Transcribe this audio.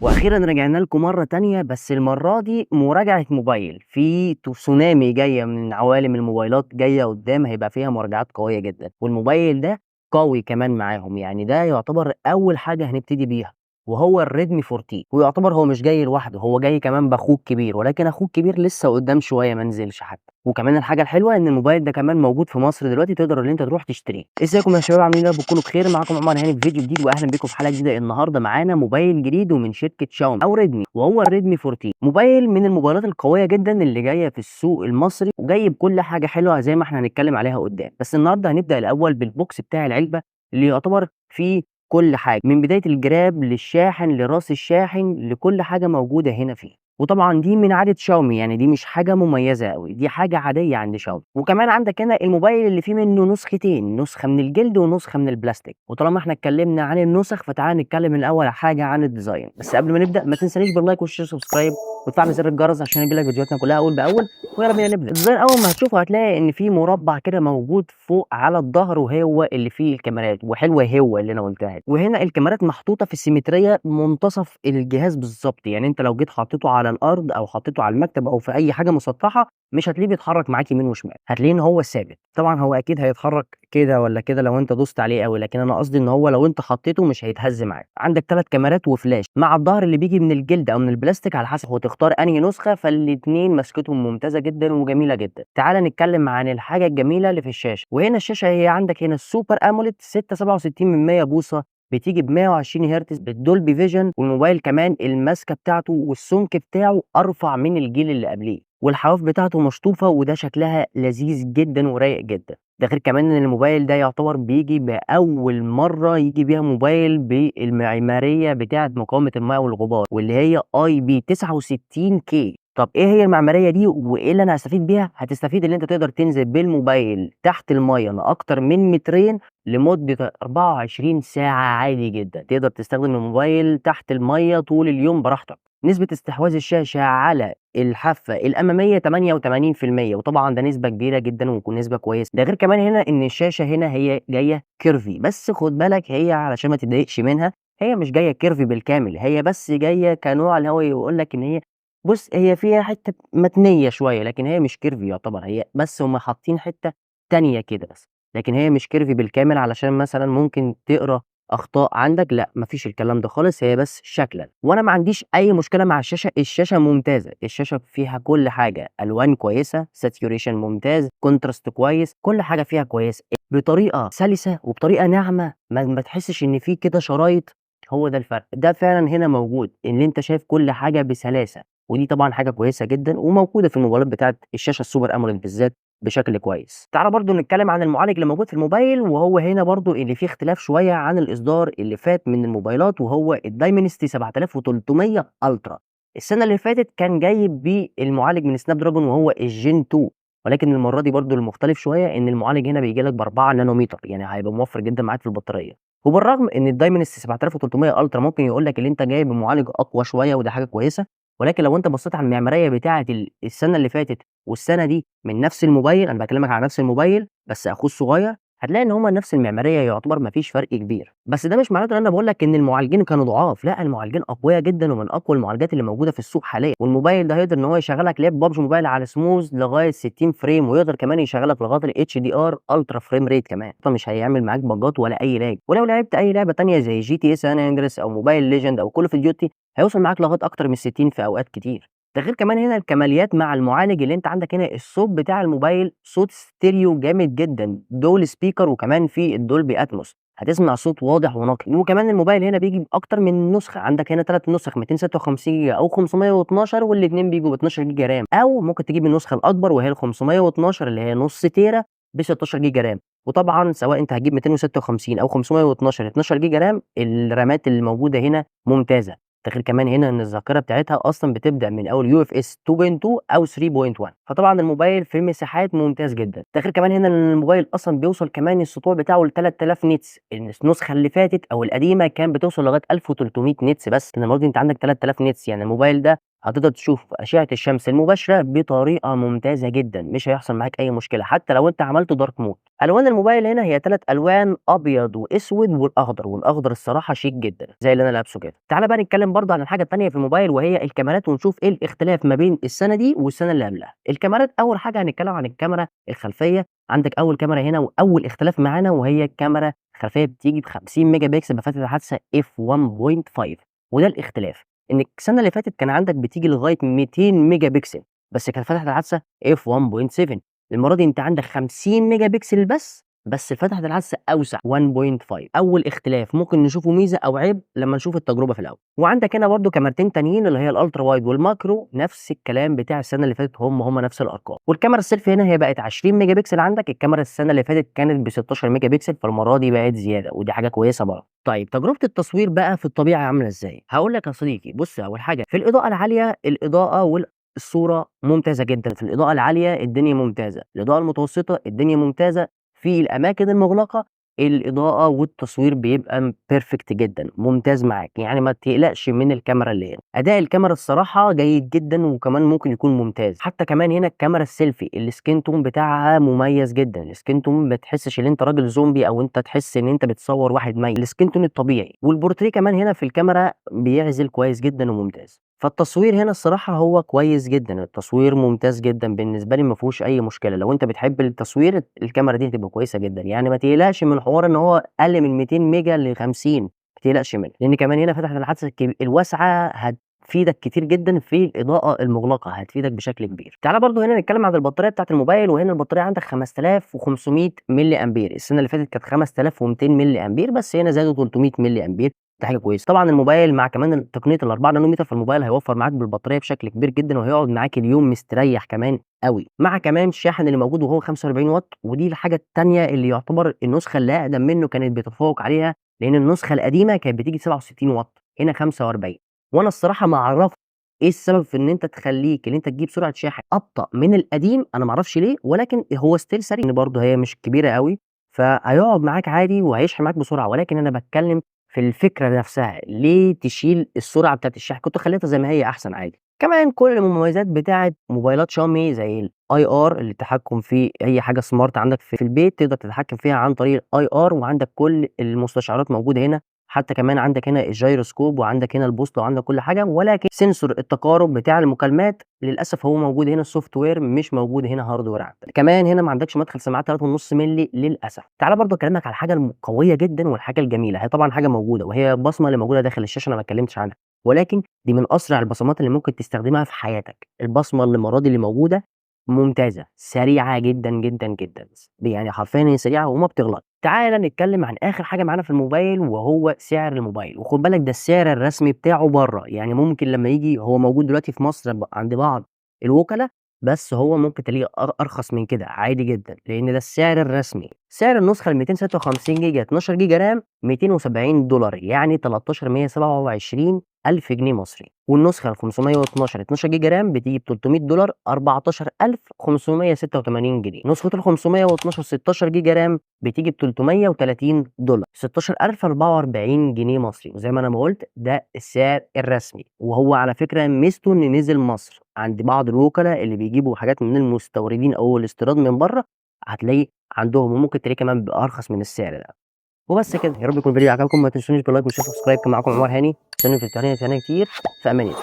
واخيرا رجعنا لكم مرة تانية، بس المرة دي مراجعه موبايل. في تسونامي جاية من عوالم الموبايلات جاية قدام، هيبقى فيها مراجعات قوية جدا، والموبايل ده قوي كمان معاهم. يعني ده يعتبر اول حاجة هنبتدي بيها، وهو الريدمي 14. ويعتبر هو مش جاي لوحده، هو جاي كمان باخوه الكبير، ولكن اخوه الكبير لسه قدام شوية ما نزلش حتى. وكمان الحاجة الحلوة ان الموبايل ده كمان موجود في مصر دلوقتي، تقدر ان انت تروح تشتريه. ازيكم يا شباب، عاملين ايه؟ بتكونوا بخير. معاكم عمر هاني في فيديو جديد، واهلا بيكم في حلقة جديده. النهارده معانا موبايل جديد ومن شركة شاومي او ريدمي، وهو الريدمي 14. موبايل من الموبايلات القوية جدا اللي جاية في السوق المصري، وجاي بكل حاجة حلوة زي ما احنا هنتكلم عليها قدام. بس النهارده هنبدا الاول بال box بتاع العلبة اللي يعتبر فيه كل حاجة، من بداية الجراب للشاحن لراس الشاحن لكل حاجة موجودة هنا فيه. وطبعا دي من عادة شاومي، يعني دي مش حاجة مميزة قوي، دي حاجة عادية عند شاومي. وكمان عندك هنا الموبايل اللي فيه منه نسختين، نسخه من الجلد ونسخة من البلاستيك. وطالما احنا اتكلمنا عن النسخ فتعال نتكلم الاول على حاجة عن ال design. بس قبل ما نبدا ما تنسانيش بال like وال share subscribe وتفعل زر الجرس عشان يجيلك فيديوهاتنا كلها اول باول. ويلا بينا نبدا. ال design اول ما هتشوفه هتلاقي ان في مربع كده موجود فوق على الظهر، وهو اللي فيه الكاميرات، وحلوه هو اللي انا قلتها. وهنا الكاميرات محطوطة في symmetry منتصف الجهاز بالظبط، يعني انت لو جيت حطيته على الارض او حطيته على المكتب او في اي حاجة مسطحة مش هتلاقيه بيتحرك معاك يمين وشمال، هتلاقيه ان هو ثابت. طبعا هو اكيد هيتحرك كده ولا كده لو انت دوست عليه قوي، لكن انا قصدي ان هو لو انت حطيته مش هيتهز معاك. عندك 3 كاميرات وفلاش مع الظهر اللي بيجي من الجلد او من البلاستيك على حسب وتختار انهي نسخه، فالاثنين مسكتهم ممتازة جدا وجميلة جدا. تعال نتكلم عن الحاجة الجميلة اللي في الشاشه. وهنا الشاشة هي عندك هنا ال Super AMOLED 6.67 بوصه، بتيجي ب 120 هرتز بال Dolby Vision. والموبايل كمان الماسكه بتاعته والسمك بتاعه ارفع من الجيل اللي قبليه، والحواف بتاعته مشطوفه، وده شكلها لذيذ جدا ورايق جدا. ده غير كمان ان الموبايل ده يعتبر بيجي باول مرة يجي بيها موبايل بالمعماريه بتاعه مقاومة الماء والغبار، واللي هي IP 69 K. طب ايه هي المعمارية دي وايه اللي انا هستفيد بيها؟ هتستفيد ان انت تقدر تنزل بالموبايل تحت المية لاكتر من مترين لمدة 24 ساعة عادي جدا. تقدر تستخدم الموبايل تحت المية طول اليوم براحتك. نسبة استحواذ الشاشة على الحافة الأمامية 88%، وطبعا ده نسبة كبيرة جدا ونسبة كويسة. ده غير كمان هنا إن الشاشة هنا هي جاية curvy، بس خد بالك هي علشان ما تتضايقش منها، هي مش جاية curvy بالكامل، هي بس جاية كنوع اللي هو يقول لك إن هي بص هي فيها حتة متنية شوية، لكن هي مش curvy يعتبر، هي بس هم حاطين حتة تانية كده بس، لكن هي مش curvy بالكامل علشان مثلا ممكن تقرا اخطاء عندك، لا مفيش الكلام ده خالص، هي بس شكلا. وانا ما عنديش اي مشكلة مع الشاشه، الشاشة ممتازة، الشاشة فيها كل حاجة، الوان كويسة، saturation ممتاز، contrast كويس، كل حاجة فيها كويسة بطريقة سلسه وبطريقة ناعمة، ما تحسش ان في كده شرايط. هو ده الفرق، ده فعلا هنا موجود ان انت شايف كل حاجة بسلاسة، ودي طبعا حاجة كويسة جدا وموجودة في الموبايلات بتاعت الشاشة ال Super AMOLED بالذات بشكل كويس. تعال برضو نتكلم عن المعالج اللي موجود في الموبايل، وهو هنا برضو اللي فيه اختلاف شوية عن الاصدار اللي فات من الموبايلات، وهو ال Dimensity 7300 Ultra. السنة اللي فاتت كان جاي بالمعالج من Snapdragon وهو ال Gen 2، ولكن المرة دي برضو المختلف شوية ان المعالج هنا بيجي لك ب 4 نانومتر، يعني هيبقى موفر جدا معاك في البطارية. وبالرغم ان ال Dimensity 7300 Ultra ممكن يقول لك ان انت جايب بمعالج اقوى شوية وده حاجة كويسة، ولكن لو انت بصيت على المعمارية بتاعه السنة اللي فاتت والسنة دي من نفس الموبايل، انا بكلمك على نفس الموبايل بس اخوه الصغير، هتلاقي ان هما نفس المعمارية، يعتبر ما فيش فرق كبير. بس ده مش معناته ان انا بقول لك ان المعالجين كانوا ضعاف، لا المعالجين اقوياء جدا ومن اقوى المعالجات اللي موجودة في السوق حاليا. والموبايل ده هيقدر ان هو يشغلك لعب PUBG Mobile على سموز لغاية 60 frame، ويقدر كمان يشغلك لغاية ال HDR ultra frame rate كمان، مش هيعمل معاك بجات ولا اي lag. ولو لعبت اي لعبه ثانية زي GTA San Andreas او Mobile Legend او Call of Duty هيوصل معاك لغاية اكتر من 60 في اوقات كتير. ده غير كمان هنا الكماليات مع المعالج اللي انت عندك هنا الصوت بتاع الموبايل صوت ستيريو جامد جدا، dual speaker، وكمان في ال Dolby Atmos، هتسمع صوت واضح ونقي. وكمان الموبايل هنا بيجي باكتر من نسخه، عندك هنا 3 نسخ 256 جيجا او 512، والاثنين بيجوا ب 12 جيجا RAM، او ممكن تجيب النسخة الاكبر وهي ال 512 اللي هي نص تيرا ب 16 جيجا RAM. وطبعا سواء انت هتجيب 256 او 512 12 جيجا RAM، الرامات اللي موجودة هنا ممتازة. ده غير كمان هنا ان الذاكرة بتاعتها اصلا بتبدا من اول UFS 2.2 او 3.1، فطبعا الموبايل في المساحات ممتاز جدا. ده غير كمان هنا ان الموبايل اصلا بيوصل كمان السطوع بتاعه ل 3000 nits، النسخة اللي فاتت او القديمة كان بتوصل لغاية 1300 nits بس، المرة دي انت عندك 3000 nits، يعني الموبايل ده هتقدر تشوف أشعة الشمس المباشرة بطريقة ممتازة جدًا، مش هيحصل معاك أي مشكلة حتى لو أنت عملت dark mode. ألوان الموبايل هنا هي 3 ألوان، أبيض وأسود والأخضر، والأخضر الصراحة شيك جدًا زي اللي أنا لابسه كده. تعالَ بقى نتكلم برضه عن الحاجة التانية في الموبايل وهي الكاميرات، ونشوف إيه الاختلاف ما بين السنة دي والسنة اللي قبلها. الكاميرات أول حاجة هنتكلم عن الكاميرا الخلفية. عندك أول كاميرا هنا وأول اختلاف معانا وهي الكاميرا الخلفية بتيجي ب50 ميجا بكسل بفتحة العدسة f1.5، وده الاختلاف إن السنة اللي فاتت كان عندك بتيجي لغاية 200 ميجا بكسل بس كانت فتحة العدسة f1.7. المرة دي أنت عندك 50 ميجا بكسل بس فتحة العدسة أوسع 1.5. أول اختلاف ممكن نشوفه ميزة أو عيب لما نشوف التجربة في الأول. وعندك هنا برضو كاميرتين تانيين اللي هي ال ultra wide وال macro، نفس الكلام بتاع السنة اللي فاتت، هم نفس الأرقام. والكاميرا السيلفي هنا هي بقت 20 ميجا بكسل. عندك الكاميرا السنة اللي فاتت كانت ب 16 ميجا بكسل، فالمرة دي بقت زيادة ودي حاجة كويسة برضه. طيب تجربة التصوير بقى في الطبيعة عاملة إزاي؟ هقول لك يا صديقي. بص، أول حاجة في الإضاءة العالية، الإضاءة والصورة ممتازة جدا. في الإضاءة العالية الدنيا ممتازة، الإضاءة المتوسطة الدنيا ممتازة، في الأماكن المغلقة الإضاءة والتصوير بيبقى perfect جدا، ممتاز معاك، يعني ما تقلقش من الكاميرا اللي هنا. أداء الكاميرا الصراحة جيد جدا وكمان ممكن يكون ممتاز. حتى كمان هنا الكاميرا السيلفي ال skin tone بتاعها مميز جدا. ال skin tone ما تحسش ان انت راجل زومبي او انت تحس ان انت بتصور واحد ميت، ال skin tone الطبيعي. والبورتريه كمان هنا في الكاميرا بيعزل كويس جدا وممتاز. فالتصوير هنا الصراحة هو كويس جدا، التصوير ممتاز جدا بالنسبة لي، ما فيهوش أي مشكلة. لو أنت بتحب التصوير الكاميرا دي هتبقى كويسة جدا، يعني ما تقلقش من حوار إن هو قل من 200 ميجا ل 50، ما تقلقش منه، لأن كمان هنا فتحة العدسة الواسعة هتفيدك كتير جدا في الإضاءة المغلقة، هتفيدك بشكل كبير. تعالى برضو هنا نتكلم عن البطارية بتاعت الموبايل. وهنا البطارية عندك 5500 ملي أمبير، السنة اللي فاتت كانت 5200 ملي أمبير، بس هنا زادوا 300 ملي أمبير، ده حاجة كويسة. طبعا الموبايل مع كمان تقنية ال4 نانومتر، فالموبايل هيوفر معاك بالبطاريه بشكل كبير جدا، وهيقعد معاك اليوم مستريح كمان قوي، مع كمان الشاحن اللي موجود وهو 45 واط. ودي الحاجة الثانية اللي يعتبر النسخة اللي اقدم منه كانت بتتفوق عليها، لان النسخة القديمة كانت بتيجي 67 واط، هنا 45. وانا الصراحة ما اعرفش ايه السبب في ان انت تخليك ان انت تجيب سرعة شاحن ابطا من القديم، انا ما اعرفش ليه، ولكن هو still سريع برضه، هي مش كبيرة قوي، فهيقعد معاك عادي وهيشحن معاك بسرعة. ولكن انا بتكلم في الفكرة نفسها، ليه تشيل السرعة بتاعت الشحن؟ كنت خليتها زي ما هي أحسن عادي. كمان كل المميزات بتاعت موبايلات شاومي زي ال IR اللي التحكم في أي حاجة smart عندك في البيت تقدر تتحكم فيها عن طريق ال IR، وعندك كل المستشعرات موجودة هنا، حتى كمان عندك هنا الجيروسكوب وعندك هنا البوصلة وعندك كل حاجة. ولكن sensor التقارب بتاع المكالمات للأسف هو موجود هنا ال software، مش موجود هنا hardware عندك. كمان هنا ما عندكش مدخل سماعات 3.5 مللي للأسف. تعالى برضه أكلمك على الحاجة القوية جدا والحاجة الجميلة، هي طبعا حاجة موجودة وهي البصمة اللي موجودة داخل الشاشة، أنا ما اتكلمتش عنها، ولكن دي من أسرع البصمات اللي ممكن تستخدمها في حياتك. البصمة اللي المرة دي اللي موجودة ممتازة، سريعة جدا جدا جدا، يعني حرفيا هي سريعة وما بتغلط. تعالى نتكلم عن آخر حاجة معانا في الموبايل وهو سعر الموبايل. وخد بالك ده السعر الرسمي بتاعه بره، يعني ممكن لما يجي، هو موجود دلوقتي في مصر عند بعض الوكلاء، بس هو ممكن تلاقيه أرخص من كده عادي جدا، لأن ده السعر الرسمي. سعر النسخة ال 256 جيجا 12 جيجا RAM $270، يعني 13127 ألف جنيه مصري. والنسخة ال 512 12 جيجا RAM بتيجي ب $300، 14586 جنيه. نسخة ال 512 16 جيجا RAM بتيجي ب $330، 16044 جنيه مصري. وزي ما أنا ما قلت ده السعر الرسمي، وهو على فكرة ميزته إن نزل مصر عند بعض الوكلاء اللي بيجيبوا حاجات من المستوردين أو الاستيراد من بره، هتلاقيه عندهم، وممكن تلاقيه كمان بأرخص من السعر ده. وبس كده، يا رب يكون الفيديو عجبكم، ما تنسونيش بال like وال share و subscribe. كان معاكم عمر هاني، استنوني في التانية كتير. في امان الله.